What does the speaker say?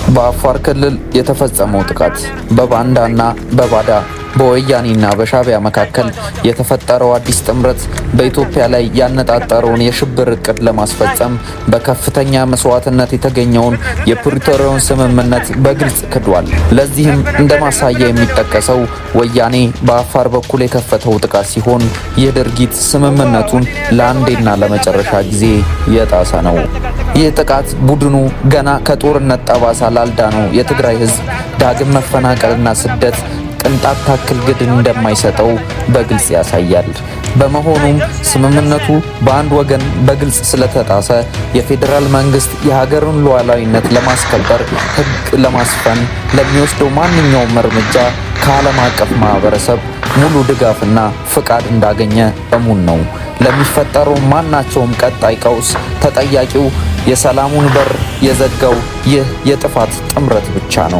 በአፋር ክልል የተፈጸመው ጥቃት በባንዳና በባዳ፣ በወያኔና በሻቢያ መካከል የተፈጠረው አዲስ ጥምረት በኢትዮጵያ ላይ ያነጣጠረውን የሽብር እቅድ ለማስፈጸም በከፍተኛ መስዋዕትነት የተገኘውን የፕሪቶሪያውን ስምምነት በግልጽ ክዷል። ለዚህም እንደ ማሳያ የሚጠቀሰው ወያኔ በአፋር በኩል የከፈተው ጥቃት ሲሆን ይህ ድርጊት ስምምነቱን ለአንዴና ለመጨረሻ ጊዜ የጣሰ ነው። ይህ ጥቃት ቡድኑ ገና ከጦርነት ጠባሳ ላልዳነው የትግራይ ሕዝብ ዳግም መፈናቀልና ስደት ቅንጣት ታክል ግድ እንደማይሰጠው በግልጽ ያሳያል። በመሆኑም ስምምነቱ በአንድ ወገን በግልጽ ስለተጣሰ የፌዴራል መንግስት የሀገርን ሉዓላዊነት ለማስከበር፣ ሕግ ለማስፈን ለሚወስደው ማንኛውም እርምጃ ከዓለም አቀፍ ማህበረሰብ ሙሉ ድጋፍና ፍቃድ እንዳገኘ እሙን ነው። ለሚፈጠረው ማናቸውም ቀጣይ ቀውስ ተጠያቂው የሰላሙን በር የዘጋው ይህ የጥፋት ጥምረት ብቻ ነው።